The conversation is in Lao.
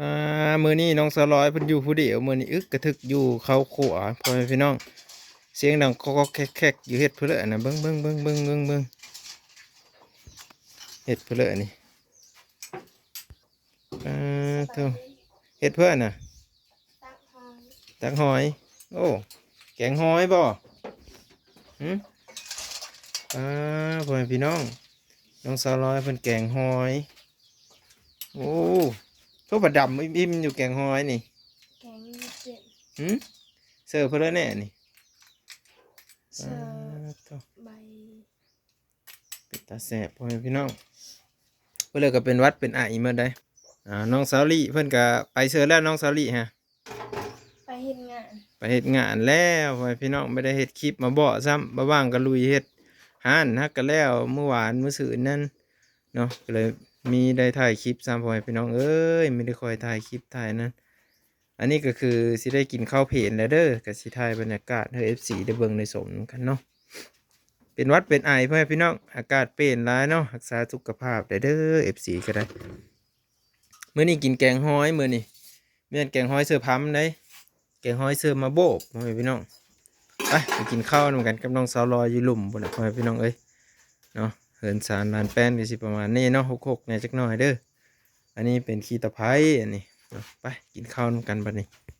ອ່າ ມື້ນີ້ນ້ອງສາວລອຍເພິ່ນຢູ່ຜູ້ດຽວ ມື້ນີ້ອຶກກະທຶກຢູ່ເຂົ້າຄົວ ພໍ່ແມ່ພີ່ນ້ອງ. ສຽງດັງຄອກໆແຄກໆຢູ່ ເຮັດເພິ່ນເລີຍນະ ເບິ່ງໆໆໆໆ ເຮັດເພິ່ນເລີຍນີ້. ອ່າ ໂທ້ ເຮັດເພື່ອນະ ຕັກຫອຍ ໂອ້ ແກງຫອຍບໍ່? ຫື ອ່າ ພໍ່ແມ່ພີ່ນ້ອງ ນ້ອງສາວລອຍເພິ່ນແກງຫອຍ. ໂອ້ ໂທ້ ປາດຳອີ່ມໆຢູ່ແກງຫອຍນີ້ ແກງເປັນ ຫື ເສີບເພິ່ນເລີຍແນ່ນີ້ ເສີບ ອ່າ ໂທ້ ໃບ ເປັນຕາແຊບ ພໍ່ແມ່ພີ່ນ້ອງ. ເພິ່ນເລີຍກໍເປັນຫວັດເປັນໄອໝົດໄດ໋. ອ່າ ນ້ອງສາວລີເພິ່ນກໍໄປເຊີແລ້ວ ນ້ອງສາວລີຮະ ໄປເຮັດງານ ໄປເຮັດງານແລ້ວ ພໍ່ແມ່ພີ່ນ້ອງ. ບໍ່ໄດ້ເຮັດຄລິບມາເບາະຊ້ຳ ບໍ່ວ່າງກໍລຸຍເຮັດຮ້ານ ຫາກກໍແລ້ວມື້ວານມື້ຊືນນັ້ນເນາະ ກໍເລີຍມີໄດ້ຖ່າຍຄລິບຊ້ຳ ພໍ່ແມ່ພີ່ນ້ອງເອີຍ ມີໄດ້ຄ່ອຍຖ່າຍຄລິບຖ່າຍນັ້ນ. ອັນນີ້ກໍຄືຊິໄດ້ກິນເຂົ້າເພນແລ້ວເດີ ກໍຊິຖ່າຍບັນຍາກາດໃຫ້ເອັຟຊີໄດ້ເບິ່ງໄດ້ຊົມນຳກັນເນາະ. ເປັນຫວັດເປັນໄອ ພໍ່ແມ່ພີ່ນ້ອງ ອາກາດປ່ຽນຫຼາຍເນາະ ຮັກສາສຸຂະພາບໄດ້ເດີ ເອັຟຊີກໍໄດ້. ມື້ນີ້ກິນແກງຫອຍ ມື້ນີ້ແມ່ນແກງຫອຍເຊີພຳໄດ໋ ແກງຫອຍເຊີມາໂບກ ພໍ່ແມ່ພີ່ນ້ອງ. ໄປ ໄປກິນເຂົ້ານຳກັນກັບນ້ອງສາວລອຍຢູ່ລຸ່ມພຸ້ນນະ ພໍ່ແມ່ພີ່ນ້ອງເອີຍເນາະ. ເຮືອນຊານລານແປ້ນກໍຊິປະມານນີ້ເນາະ ຮົກໆແດ່ຈັກໜ້ອຍເດີ. ອັນນີ້ເປັນຂີ້ຕະໄຄອັນນີ້ເນາະ. ໄປກິນເຂົ້ານຳກັນບັດນີ້.